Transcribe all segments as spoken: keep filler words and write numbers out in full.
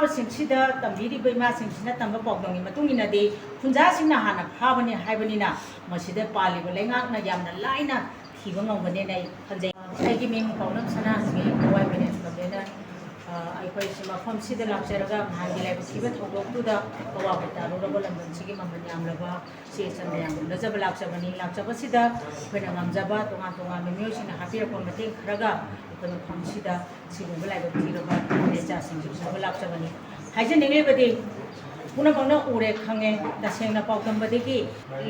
ꯁꯤꯡꯁꯤꯗ ꯇꯝꯕꯤꯔꯤꯕ ꯏꯃꯥꯁꯤꯡꯁꯤꯅ ꯇꯝꯕ ꯄꯥꯎꯗꯝꯒꯤ ꯃꯇꯨꯡ ꯏꯟꯅꯗꯤ ꯈꯨꯟꯖꯥꯁꯤꯡꯅ ꯍꯥꯟꯅ ꯐꯥꯕꯅꯤ ꯍꯥꯏꯕꯅꯤꯅ ꯃꯁꯤꯗ ꯄꯥꯜꯂꯤꯕ ꯂꯩꯉꯥꯛꯅ ꯌꯥꯝꯅ ꯂꯥꯏꯅ ꯊꯤꯕ ꯉꯝꯒꯅꯦꯅ ꯑꯩ ꯈꯟꯖꯩ꯫ ꯑꯩꯒꯤ ꯃꯤꯡ ꯄꯥꯎꯅꯝ ꯁꯅꯥꯍꯟꯕꯤ, ꯊꯋꯥꯏ ꯐꯥꯏꯅꯥꯟꯁ ꯀꯝꯄꯦꯅꯔ꯫ ꯑ, ꯑꯩꯈꯣꯏꯁꯤ ꯃꯐꯝꯁꯤꯗ ꯂꯥꯛꯆꯔꯒ ꯅꯍꯥꯟꯒꯤ ꯂꯥꯏꯕꯛ ꯊꯤꯕ ꯊꯧꯗꯣꯛꯇꯨꯗ ꯑꯋꯥꯕ ꯇꯥꯔꯨꯔꯕ ꯂꯝꯗꯝꯁꯤꯒꯤ ꯃꯃꯜ ꯌꯥꯝꯂꯕ ꯆꯦ ꯆꯟ ꯃꯌꯥꯝ ꯎꯅꯖꯕ ꯂꯥꯛꯆꯕꯅꯤ꯫ ꯂꯥꯛꯆꯕꯁꯤꯗ ꯑꯩꯈꯣꯏꯅ ꯉꯝꯖꯕ ꯇꯣꯉꯥꯟ ꯇꯣꯉꯥꯟꯕ ꯃꯤꯑꯣꯏꯁꯤꯡꯅ ꯍꯥꯞꯄꯤꯔꯛꯄ ꯃꯇꯦꯡ ꯈꯔꯒ ꯑꯩꯈꯣꯏ ꯃꯐꯝꯁꯤꯗ ꯁꯤꯒꯨꯝꯕ ꯂꯥꯏꯕꯛ ꯊꯤꯔꯕ ꯏꯆꯥꯁꯤꯡꯁꯤ ꯎꯅꯕ ꯂꯥꯛꯆꯕꯅꯤ꯫ ꯍꯥꯏꯖꯅꯤꯡꯂꯤꯕꯗꯤ ꯄꯨꯝꯅꯃꯛꯅ ꯎꯔꯦ ꯈꯪꯉꯦ, ꯇꯁꯦꯡꯅ ꯄꯥꯎꯗꯝꯕꯗꯒꯤ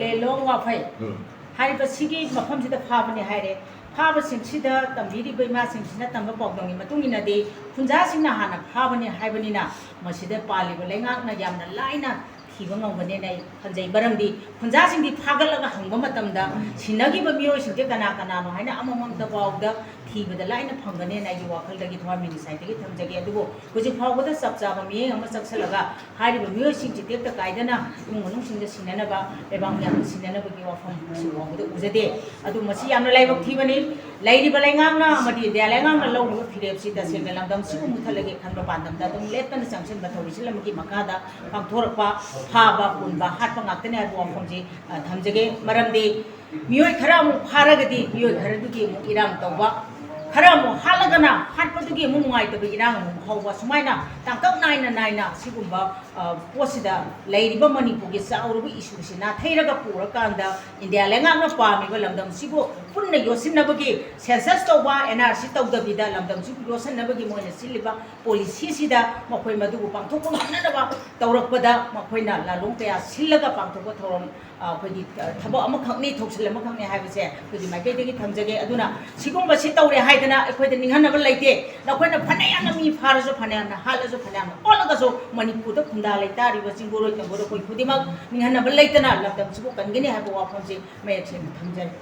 ꯂꯦꯂꯣꯡ ꯋꯥꯐꯩ ꯎꯝ꯫ ꯍꯥꯏꯔꯤꯕ ꯁꯤꯒꯤ ꯃꯐꯝꯁꯤꯗ ꯐꯥꯕꯅꯤ ꯍꯥꯏꯔꯦ꯫ ꯐꯥꯕꯁꯤꯡꯁꯤꯗ ꯇꯝꯕꯤꯔꯤꯕ ꯏꯃꯥꯁꯤꯡꯁꯤꯅ ꯇꯝꯕ ꯄꯥꯎꯗꯝꯒꯤ ꯃꯇꯨꯡ ꯏꯟꯅꯗꯤ ꯈꯨꯟꯖꯥꯁꯤꯡꯅ ꯍꯥꯟꯅ ꯐꯥꯕꯅꯤ ꯍꯥꯏꯕꯅꯤꯅ ꯃꯁꯤꯗ ꯄꯥꯜꯂꯤꯕ ꯂꯩꯉꯥꯛꯅ ꯌꯥꯝꯅ ꯂꯥꯏꯅ ꯊꯤꯕ ꯉꯝꯒꯅꯦꯅ ꯑꯩ ꯈꯟꯖꯩ꯫ ꯃꯔꯝꯗꯤ ꯈꯨꯟꯖꯥꯁꯤꯡꯗꯤ ꯐꯥꯒꯠꯂꯒ ꯍꯪꯕ ꯃꯇꯝꯗ ꯁꯤꯟꯅꯈꯤꯕ ꯃꯤꯑꯣꯏꯁꯤꯡꯁꯦ ꯀꯅꯥ ꯀꯅꯥꯅꯣ ꯍꯥꯏꯅ ꯑꯃꯃꯝꯇ ꯐꯥꯎꯗ ꯊꯤꯕꯗ ꯂꯥꯏꯅ ꯐꯪꯒꯅꯦꯅ ꯑꯩꯒꯤ ꯋꯥꯈꯜꯗꯒꯤ, ꯊꯋꯥꯟꯃꯤꯒꯤ ꯁꯥꯏꯠꯇꯒꯤ ꯊꯝꯖꯒꯦ꯫ ꯑꯗꯨꯕꯨ ꯍꯧꯖꯤꯛ ꯐꯥꯎꯕꯗ ꯆꯞ ꯆꯥꯕ ꯃꯤꯠꯌꯦꯡ ꯑꯃ ꯆꯪꯁꯤꯜꯂꯒ ꯍꯥꯏꯔꯤꯕ ꯃꯤꯑꯣꯏꯁꯤꯡꯁꯤ ꯇꯦꯛꯇ ꯀꯥꯏꯗꯅ ꯏꯃꯨꯡ ꯃꯅꯨꯡꯁꯤꯡꯗ ꯁꯤꯟꯅꯅꯕ, ꯂꯩꯕꯥꯛ ꯃꯤꯌꯥꯝꯗ ꯁꯤꯟꯅꯅꯕꯒꯤ ꯋꯥꯐꯝ ꯍꯧꯖꯤꯛ ꯐꯥꯎꯕꯗ ꯎꯖꯗꯦ꯫ ꯑꯗꯨ ꯃꯁꯤ ꯌꯥꯝꯅ ꯂꯥꯏꯕꯛ ꯊꯤꯕꯅꯤ꯫ ꯂꯩꯔꯤꯕ ꯂꯩꯉꯥꯛꯅ ꯑꯃꯗꯤ ꯏꯟꯗꯤꯌꯥ ꯂꯩꯉꯥꯛꯅ ꯂꯧꯔꯤꯕ ꯐꯤꯔꯦꯞꯁꯤ ꯇꯁꯦꯡꯅ ꯂꯝꯗꯝꯁꯤꯕꯨ ꯃꯨꯠꯊꯠꯂꯒꯦ ꯈꯟꯕ ꯄꯥꯟꯗꯝꯗ ꯑꯗꯨꯝ ꯂꯦꯞꯇꯅ ꯆꯪꯁꯤꯟꯕ ꯊꯧꯔꯤꯁꯤꯜ ꯑꯃꯒꯤ ꯃꯈꯥꯗ ꯄꯥꯡꯊꯣꯔꯛꯄ, ꯐꯥꯕ, ꯄꯨꯟꯕ, ꯍꯥꯠꯄ ꯉꯥꯛꯇꯅꯤ ꯍꯥꯏꯕ ꯋꯥꯐꯝꯁꯤ, ꯑ, ꯊꯝꯖꯒꯦ꯫ ꯃꯔꯝꯗꯤ ꯃꯤꯑꯣꯏ ꯈꯔ ꯑꯃꯨꯛ ꯐꯥꯔꯒꯗꯤ ꯃꯤꯑꯣꯏ ꯈꯔꯗꯨꯒꯤ ꯑꯃꯨꯛ ꯏꯔꯥꯡ ꯇꯧꯕ, ꯈꯔ ꯑꯃꯨꯛ ꯍꯥꯠꯂꯒꯅ ꯍꯥꯠꯄꯗꯨꯒꯤ ꯑꯃꯨꯛ ꯅꯨꯡꯉꯥꯏꯇꯕ ꯏꯔꯥꯡ ꯑꯃꯨꯛ ꯍꯧꯕ, ꯁꯨꯃꯥꯏꯅ ꯇꯥꯡꯀꯛ ꯅꯥꯏꯅ ꯅꯥꯏꯅ ꯁꯤꯒꯨꯝꯕ, ꯑ, ꯄꯣꯠꯁꯤꯗ ꯂꯩꯔꯤꯕ ꯃꯅꯤꯄꯨꯔꯒꯤ ꯆꯥꯎꯔꯕ ꯏꯁꯨꯁꯤ ꯅꯥꯊꯩꯔꯒ ꯄꯨꯔꯀꯥꯟꯗ ꯏꯟꯗꯤꯌꯥ ꯂꯩꯉꯥꯛꯅ ꯄꯥꯝꯃꯤꯕ ꯂꯝꯗꯝꯁꯤꯕꯨ ꯄꯨꯟꯅ ꯌꯣꯠꯁꯤꯟꯅꯕꯒꯤ, census ꯇꯧꯕ, NRC ꯇꯧꯗꯕꯤꯗ ꯂꯝꯗꯝꯁꯤꯕꯨ ꯌꯣꯠꯁꯤꯟꯅꯕꯒꯤ ꯃꯣꯏꯅ ꯁꯤꯜꯂꯤꯕ policyꯁꯤꯗ ꯃꯈꯣꯏ ꯃꯗꯨꯕꯨ ꯄꯥꯡꯊꯣꯛꯄ ꯉꯝꯅꯅꯕ ꯇꯧꯔꯛꯄꯗ ꯃꯈꯣꯏꯅ ꯂꯥꯂꯣꯡ ꯀꯌꯥ ꯁꯤꯜꯂꯒ ꯄꯥꯡꯊꯣꯛꯄ ꯊꯧꯔꯝ, ꯑ, ꯑꯩꯈꯣꯏꯒꯤ, ꯑ, ꯊꯕꯛ ꯑꯃꯈꯛꯅꯤ, ꯊꯧꯁꯤꯜ ꯑꯃꯈꯛꯅꯤ ꯍꯥꯏꯕꯁꯦ ꯑꯩꯈꯣꯏꯒꯤ ꯃꯥꯏꯀꯩꯗꯒꯤ ꯊꯝꯖꯒꯦ꯫ ꯑꯗꯨꯅ ꯁꯤꯒꯨꯝꯕꯁꯤ ꯇꯧꯔꯦ ꯍꯥꯏꯗꯅ ꯑꯩꯈꯣꯏꯗ ꯅꯤꯡꯍꯟꯅꯕ ꯂꯩꯇꯦ꯫ ꯅꯈꯣꯏꯅ ꯐꯅ ꯌꯥꯝꯅ ꯃꯤ ꯐꯥꯔꯁꯨ, ꯐꯅ ꯌꯥꯝꯅ ꯍꯥꯠꯂꯁꯨ, ꯐꯅ ꯌꯥꯝꯅ ꯑꯣꯠꯂꯒꯁꯨ ꯃꯅꯤꯄꯨꯔꯗ ꯈꯨꯟꯗꯥ ꯂꯩꯇꯥꯔꯤꯕ ꯆꯤꯡꯒꯣꯔꯣꯏ ꯇꯝꯒꯣꯔꯣꯏ ꯑꯩꯈꯣꯏ ꯈꯨꯗꯤꯡꯃꯛ ꯅꯤꯡꯍꯟꯅꯕ ꯂꯩꯇꯅ ꯂꯝꯗꯝꯁꯤꯕꯨ ꯀꯟꯒꯅꯤ ꯍꯥꯏꯕ ꯋꯥꯐꯝꯁꯤ ꯃꯌꯦꯛ ꯁꯦꯡꯅ ꯊꯝꯖꯔꯤ꯫